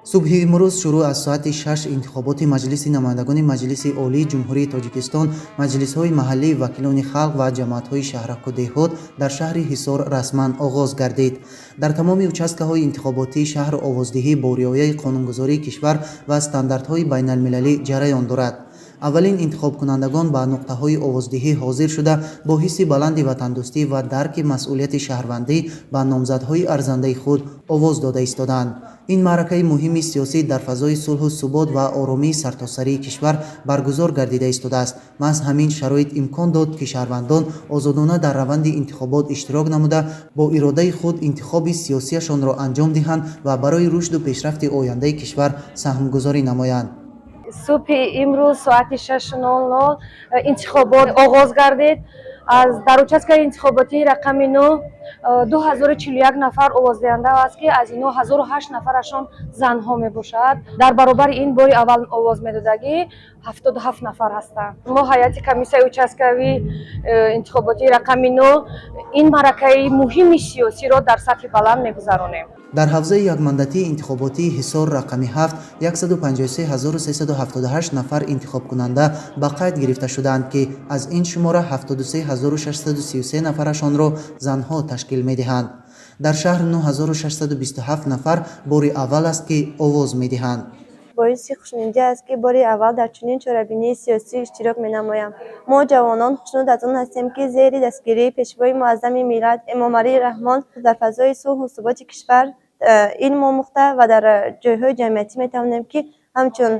Субҳи имрӯз шурӯъ аз соати 6 интихоботи Маҷлиси намояндагони Маҷлиси Олии Ҷумҳурии Тоҷикистон, маҷлисҳои маҳаллии вакилони халқ ва ҷамоатҳои шаҳраку деҳот дар шаҳри Ҳисор расман оғоз гардид. Дар тамоми участкаҳои интихоботии шаҳр овоздиҳӣ бо риояи қонунгузории кишвар ва стандартҳои байналмилалӣ ҷараён дорад. Аввалин интихобкунандагон ба нуқтаҳои овоздиҳӣ ҳозир шуда, бо ҳисси баланди ватандӯстӣ ва дарки масъулияти шаҳрвандӣ ба номзадҳои арзандаи худ овоз дода истодаанд. Ин маъракаи муҳими сиёсӣ дар фазои сулҳу субот ва оромии сартосарии кишвар баргузор гардида истодааст. Маҳз ҳамин шароит имкон дод, ки шаҳрвандон озодона дар раванди интихобот иштирок намуда, бо иродаи худ интихоби сиёсияшонро анҷом диҳанд ва барои рушду пешрафти ояндаи кишвар саҳмгузорӣ намоянд. Субҳи имрӯз соати 6:00 интихобот оғоз гардид. Аз дар участкаи интихоботии рақами 9 2041 нафар овоздиҳанда аст, ки аз инҳо 1008 нафарашон занҳо мебошад. Дар баробари ин бори аввал овоз медодагӣ 77 нафар ҳастанд. Мо, ҳайати комиссияи участкавии интихоботии рақами 9, ин маъракаи муҳими сиёсиро дар сатҳи баланд мегузаронем. Дар ҳавзаи якмандатии интихоботии Ҳисор рақами 7 153378 нафар интихобкунанда ба қайд гирифта шудаанд, ки аз ин шумора 73633 нафарашонро занҳо ташкил медиҳанд. Дар шаҳр 9627 нафар бори аввал аст, ки овоз медиҳанд. Боиси хушнудӣ аст, ки бори аввал дар чунин чорабинии сиёсӣ иштирок менамоям. Мо, ҷавонон, хушнуд аз он ҳастем, ки зери дастгирии Пешвои муаззами миллат Эмомалӣ Раҳмон дар фазои сулҳу суботи кишвар илм омӯхта ва дар ҷойҳои ҷамъиятӣ метавонем, ки ҳамчун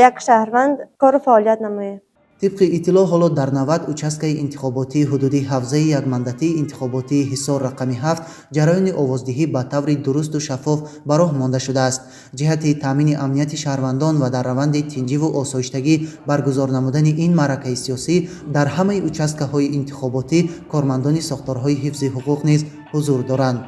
як шаҳрванд кору фаъолият намоем. Тибқи иттилоъ, ҳоло дар 90 участкаи интихоботии ҳудуди ҳавзаи якмандатии интихоботии Ҳисор рақами 7 ҷараёни овоздиҳӣ ба таври дурусту шаффоф ба роҳ монда шудааст. Ҷиҳати таъмини амнияти шаҳрвандон ва дар раванди тинҷиву осоиштагӣ баргузор намудани ин маъракаи сиёсӣ дар ҳамаи участкаҳои интихоботӣ кормандони сохторҳои ҳифзи ҳуқуқ низ ҳузур доранд.